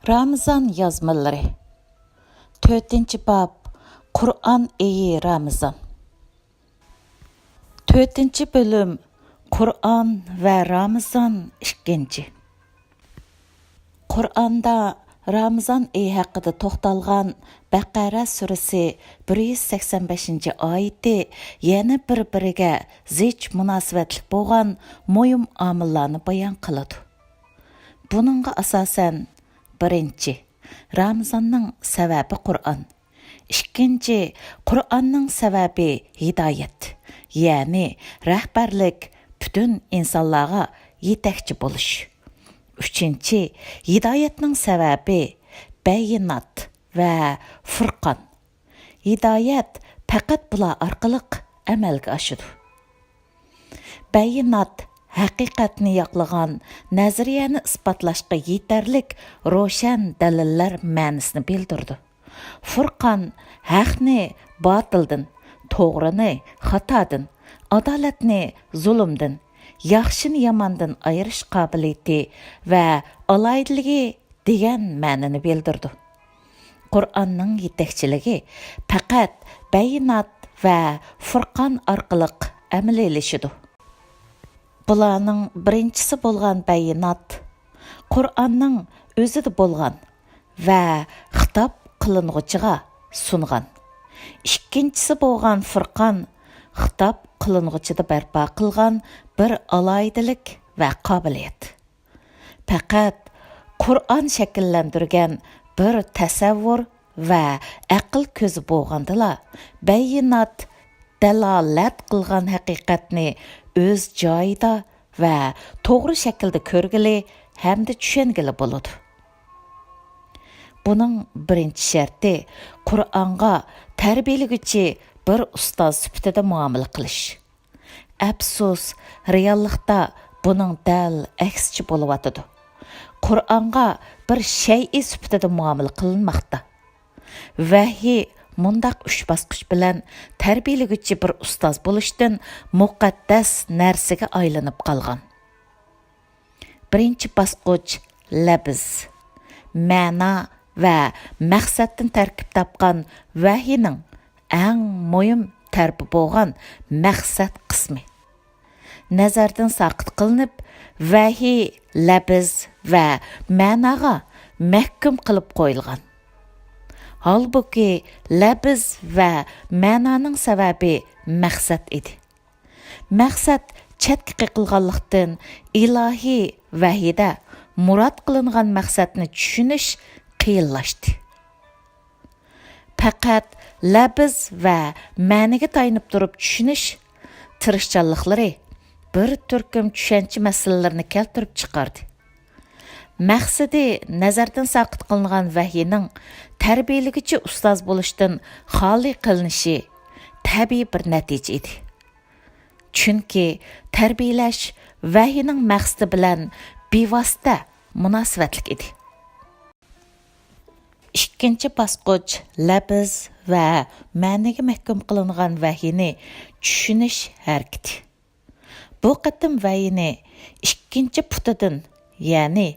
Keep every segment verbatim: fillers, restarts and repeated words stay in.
رامىزان يازمىلىرى. تۆتىنچى باب، قۇرئان ئېيى رامىزان. تۆتىنچى بۆلۈم، قۇرئان ۋە رامىزان ئىككىنچى. قۇرئاندا رامىزان ئېيى ھەققىدە توختالغان بەقەرە سۈرىسى بىر يۈز سەكسەن بەشىنچى ئايىتى يەنە بىر-بىرىگە زىچ مۇناسىۋەتلىك بولغان مۇھىم ئامىللارنى بايان قىلىدۇ. بۇنىڭغا ئاساسەن، بىرىنچى، رامىزاننىڭ سەۋەبى قۇرئان. ئىككىنچى، قۇرئاننىڭ سەۋەبى ھىدايەت، يەنى رەھبەرلىك، پۈتۈن ئىنسانلارغا يېتەكچى بولۇش. ئۈچىنچى، ھىدايەتنىڭ سەۋەبى بەييىنات ۋە فۇرقان. ھىدايەت پەقەت بۇلار ئارقىلىق ئەمەلگە ئاشىدۇ. بەييىنات ھەقىقەتنى ياقلىغان نەزەرىيەنى ئىسپاتلاشقا يېتەرلىك روشەن دەلىللەر مەنىسىنى بىلدۈرىدۇ. فۇرقان ھەقنى باتىلدىن، توغرىنى خاتادىن، ئادالەتنى زۇلۇمدىن، ياخشىنى ياماندىن ئايرىش قابىلىيىتى ۋە ئالاھىدىلىكى دېگەن مەنىنى بىلدۈرىدۇ. قۇرئاننىڭ يېتەكچىلىكى پەقەت بەييىنات ۋە فۇرقان ئارقىلىق ئەمەلىيلىشىدۇ. بۇلارنىڭ بىرىنچىسى بولغان بەييىنات قۇرئاننىڭ ئۆزىدە بولغان ۋە خىتاب قىلىنغۇچىغا سۇنغان. ئىككىنچىسى بولغان فۇرقان خىتاب قىلىنغۇچىدا بەرپا قىلغان بىر ئالاھىدىلىك ۋە قابىلىيەت. پەقەت قۇرئان شەكىللەندۈرگەن بىر تەسەۋۋۇر ۋە ئەقىل كۆزى بولغاندىلا، بەييىنات دالالەت قىلغان ھەقىقەتنى ئۆز جايىدا ۋە توغرا شەكىلدە كۆرگىلى ھەمدە چۈشەنگىلى بولىدۇ. بۇنىڭ بىرىنچى شەرتى، قۇرئانغا تەربىيەلىگۈچى بىر ئۇستاز سۈپىتىدە مۇئامىلە قىلىش. ئەپسۇس، رېئاللىقتا بۇنىڭ دەل ئەكسىچە بولۇۋاتىدۇ. قۇرئانغا بىر شەيئى سۈپىتىدە مۇئامىلە قىلىنماقتا. ۋەھىي مۇنداق ئۈچ باسقۇچ بىلەن تەربىيەلىگۈچى بىر ئۇستاز بولۇشتىن مۇقەددەس نەرسىگە ئايلىنىپ قالغان. بىرىنچى باسقۇچ، لەپىز. مەنا ۋە مەقسەتتىن تەركىب تاپقان ۋەھىينىڭ ئەڭ مۇھىم تەرىپى بولغان مەقسەت قىسمى. نەزەردىن ساقىت قىلىنىپ، ۋەھىي لەپىز ۋە مەناغا مەھكۇم قىلىپ قويۇلغان. ھالبۇكى، لەپىز ۋە مەنانىڭ سەۋەبى مەقسەت ئىدى. مەقسەت چەتكە قېقىلغانلىقتىن، ئىلاھىي ۋەھىيدە مۇراد قىلىنغان مەقسەتنى چۈشىنىش قىيىنلاشتى. پەقەت لەپىز ۋە مەنىگە تايىنىپ تۇرۇپ چۈشىنىش تىرىشچانلىقلىرى بىر تۈركۈم چۈشەنچە مەسىلىلىرىنى كەلتۈرۈپ چىقاردى. مەقسىتى نەزەردىن ساقىت قىلىنغان ۋەھىينىڭ تەربىيەلىگۈچى ئۇستاز بولۇشتىن خالىي قىلىنىشى تەبىئىي بىر نەتىجە ئىدى. چۈنكى تەربىيەلەش ۋەھىينىڭ مەقسىتى بىلەن بىۋاسىتە مۇناسىۋەتلىك ئىدى. ئىككىنچى باسقۇچ، لەپىز ۋە مەنىگە مەھكۇم قىلىنغان ۋەھىينى چۈشىنىش ھەرىكىتى. بۇ قېتىم ۋەھىينى ئىككىنچى پۇتىدىن، يەنى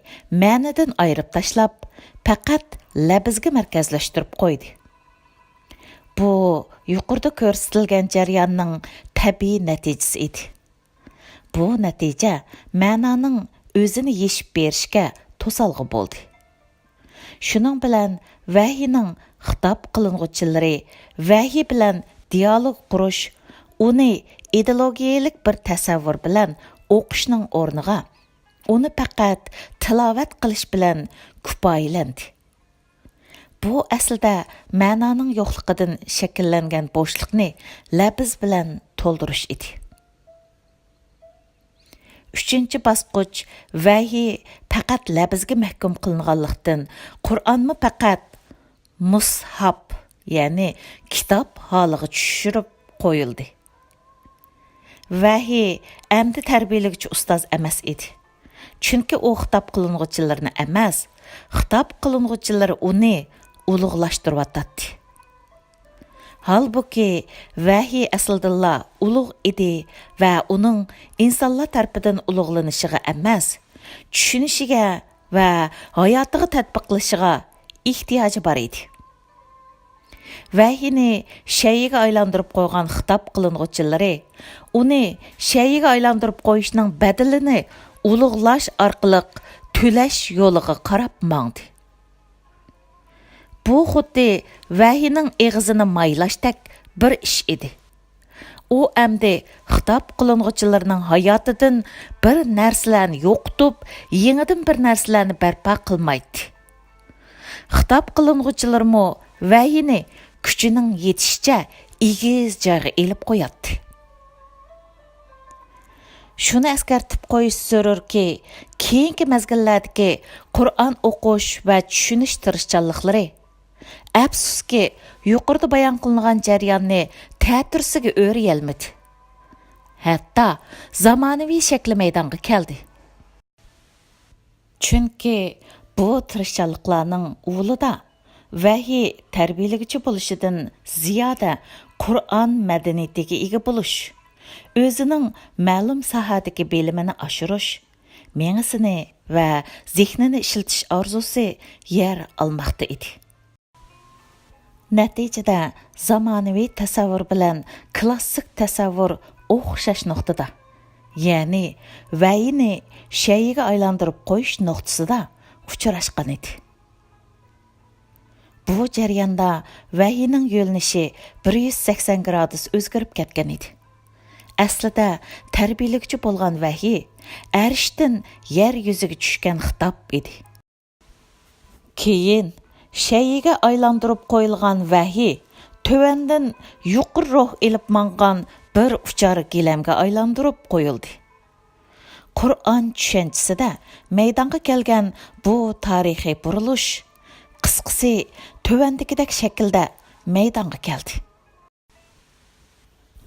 مەنىدىن ئايرىپ تاشلاپ، پەقەت لەپىزگە مەركەزلەشتۈرۈپ قويدى. بۇ يۇقىرىدا كۆرسىتىلگەن جەرياننىڭ تەبىئىي نەتىجىسى ئىدى. بۇ نەتىجە مەنانىڭ ئۆزىنى يېشىپ بېرىشىگە توسالغۇ بولدى. شۇنىڭ بىلەن ۋەھىينىڭ خىتاب قىلىنغۇچىلىرى ۋەھىي بىلەن دىئالوگ قۇرۇش، ئۇنى ئىدېئولوگىيەلىك بىر تەسەۋۋۇر بىلەن ئوقۇشنىڭ ئورنىغا، ئۇنى پەقەت تىلاۋەت قىلىش بىلەن كۇپايىلەندى. بۇ ئەسلىدە مەنانىڭ يوقلۇقىدىن شەكىللەنگەن بوشلۇقنى لەپىز بىلەن تولدۇرۇش ئىدى. ئۈچىنچى باسقۇچ، ۋەھىي پەقەت لەپىزگە مەھكۇم قىلىنغانلىقتىن، قۇرئانمۇ پەقەت مۇسھاپ، يەنى كىتاب ھالىغا چۈشۈرۈپ قويۇلدى. ۋەھىي ئەمدى تەربىيەلىگۈچى ئۇستاز ئەمەس ئىدى. چۈنكى ئۇ خىتاب قىلىنغۇچىلىرىنى ئەمەس، خىتاب قىلىنغۇچىلىرى ئۇنى ئۇلۇغلاشتۇرۇۋاتاتتى. ھالبۇكى، ۋەھىي ئەسلىدىنلا ئۇلۇغ ئىدى ۋە ئۇنىڭ ئىنسانلار تەرىپىدىن ئۇلۇغلىنىشىغا ئەمەس، چۈشىنىشىگە ۋە ھاياتىغا تەتبىقلىشىغا ئېھتىياجى بار ئىدى. ۋەھىينى شەيئىگە ئايلاندۇرۇپ قويغان خىتاب قىلىنغۇچىلىرى ئۇنى شەيئىگە ئايلاندۇرۇپ قويۇشنىڭ بەدىلىنى ئۇلۇغلاش ئارقىلىق تۆلەش يولىغا قاراپ ماڭدى. بۇ خۇددى ۋەھىينىڭ ئېغىزىنى مايلاشتەك بىر ئىش ئىدى. ئۇ ئەمدى خىتاب قىلىنغۇچىلىرىنىڭ ھاياتىدىن بىر نەرسىلەرنى يوقىتىپ، يېڭىدىن بىر نەرسىلەرنى بەرپا قىلمايتتى. خىتاب قىلىنغۇچىلىرىمۇ ۋەھىينى كۈچىنىڭ يېتىشىچە ئېگىز جايغا ئېلىپ قوياتتى. شۇنى ئەسكەرتىپ قويۇش زۆرۈركى، كېيىنكى مەزگىللەردىكى قۇرئان ئوقۇش ۋە چۈشىنىش تىرىشچانلىقلىرى، ئەپسۇسكى، يۇقىرىدا بايان قىلىنغان جەرياننى تەتۈرىسىگە ئۆرىيەلمىدى. ھەتتا زامانىۋى شەكلى مەيدانغا كەلدى. چۈنكى بۇ تىرىشچانلىقلارنىڭ ئۇلىدا ۋەھىي تەربىيەلىگۈچى بولۇشىدىن زىيادە قۇرئان مەدەنىيىتىگە ئىگە بولۇش، ئۆزىنىڭ مەلۇم ساھەدىكى بىلىمىنى ئاشۇرۇش، مېڭىسىنى ۋە زېھنىنى ئىشلىتىش ئارزۇسى يەر ئالماقتا ئىدى. نەتىجىدە زامانىۋى تەسەۋۋۇر بىلەن كلاسسىك تەسەۋۋۇر ئوخشاش نۇقتىدا، يەنى ۋەھىينى شەيئىگە ئايلاندۇرۇپ قويۇش نۇقتىسىدا ئۇچراشقان ئىدى. بۇ جەرياندا ۋەھىينىڭ يۆنىلىشى بىر يۈز سەكسەن گرادۇس ئۆزگىرىپ كەتكەن ئىدى. ئەسلىدە تەربىيەلىگۈچى بولغان ۋەھىي ئەرشتىن يەر يۈزىگە چۈشكەن خىتاب ئىدى. كېيىن شەيئىگە ئايلاندۇرۇپ قويۇلغان ۋەھىي تۆۋەندىن يۇقىرى روھ ئېلىپ ماڭغان بىر ئۇچار گىلەمگە ئايلاندۇرۇپ قويۇلدى. قۇرئان چۈشەنچىسىدە مەيدانغا كەلگەن بۇ تارىخىي بۇرۇلۇش، قىسقىسى، تۆۋەندىكىدەك شەكىلدە مەيدانغا كەلدى.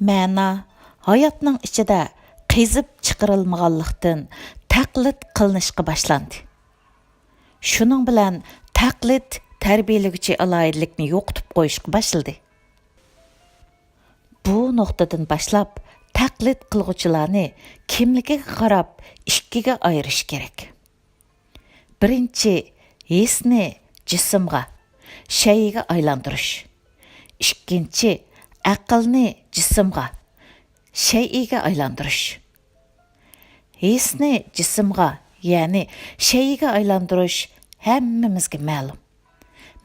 مەنا ھاياتنىڭ ئىچىدە قېزىپ چىقىرىلمىغانلىقتىن، تەقلىد قىلىنىشقا باشلاندى. شۇنىڭ بىلەن تەقلىد تەربىيەلىگۈچى ئالاھىدىلىكنى يوقىتىپ قويۇشقا باشلىدى. بۇ نۇقتىدىن باشلاپ، تەقلىد قىلغۇچىلارنى كىملىكىگە قاراپ ئىككىگە ئايرىش كېرەك. بىرىنچى، ھېسنى جىسىمغا، شەيئىگە ئايلاندۇرۇش. ئىككىنچى، ئەقىلنى جىسىمغا، شەيئىگە ئايلاندۇرۇش. ھېسنى جىسىمغا، يەنى شەيئىگە ئايلاندۇرۇش ھەممىمىزگە مەلۇم.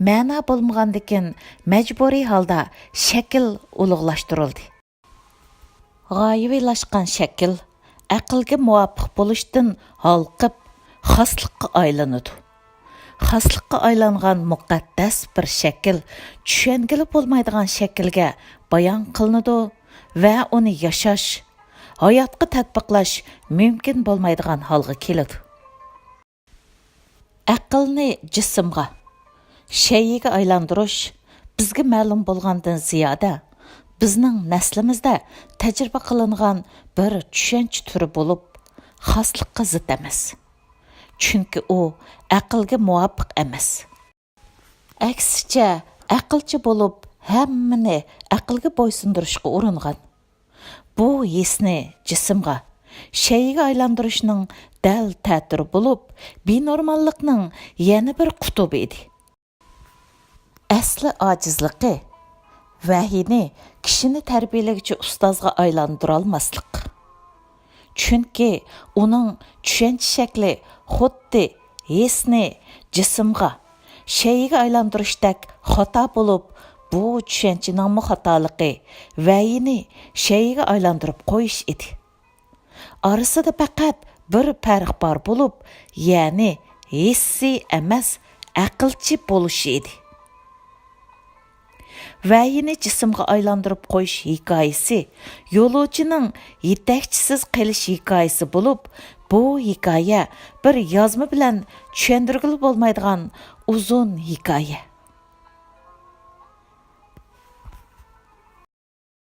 مەنا بولمىغاندىكىن مەجبۇرىي ھالدا شەكىل ئۇلۇغلاشتۇرۇلدى. غايىۋىلاشقان شەكىل ئەقىلگە مۇۋاپىق بولۇشتىن ھالقىپ، خاسلىققا ئايلىنىدۇ. خاسلىققا ئايلانغان مۇقەددەس بىر شەكىل چۈشەنگىلى بولمايدىغان شەكىلگە بايان قىلىنىدۇ ۋە ئۇنى ياشاش، ھاياتقا تەتبىقلاش مۇمكىن بولمايدىغان ھالغا كېلىدۇ. ئەقىلنى جىسىمغا، شەيئىگە ئايلاندۇرۇش بىزگە مەلۇم بولغاندىن زىيادە، بىزنىڭ نەسلىمىزدە تەجرىبە قىلىنغان بىر چۈشەنچە تۈرى بولۇپ، خاسلىققا زىت ئەمەس. چۈنكى ئۇ ئەقىلگە مۇۋاپىق ئەمەس. ئەكسىچە، ئەقىلچى بولۇپ، ھەممىنى ئەقىلگە بويسۇندۇرۇشقا ئۇرۇنغان. بۇ ھېسنى جىسىمغا، شەيئىگە ئايلاندۇرۇشنىڭ دەل تەتۈرى بولۇپ، بىنورماللىقنىڭ يەنە بىر قۇتۇبى ئىدى. ئەسلى ئاجىزلىقى، ۋەھىينى كىشىنى تەربىيەلىگۈچى ئۇستازغا ئايلاندۇرالماسلىق. چۈنكى ئۇنىڭ چۈشەنچە شەكلى خۇددى ھېسنى جىسىمغا، شەيئىگە ئايلاندۇرۇشتەك خاتا بولۇپ، بۇ چۈشەنچىنىڭمۇ خاتالىقى ۋەھىينى شەيئىگە ئايلاندۇرۇپ قويۇش ئىدى. ئارىسىدا پەقەت بىر پەرق بار بولۇپ، يەنى ھېسسىي ئەمەس، ئەقىلچى بولۇشى ئىدى. ۋەھىينى جىسىمغا ئايلاندۇرۇپ قويۇش ھېكايىسى يولۇچىنىڭ يېتەكچىسىز قېلىش ھېكايىسى بولۇپ، بۇ ھېكايە بىر يازما بىلەن چۈشەندۈرگىلى بولمايدىغان ئۇزۇن ھېكايە.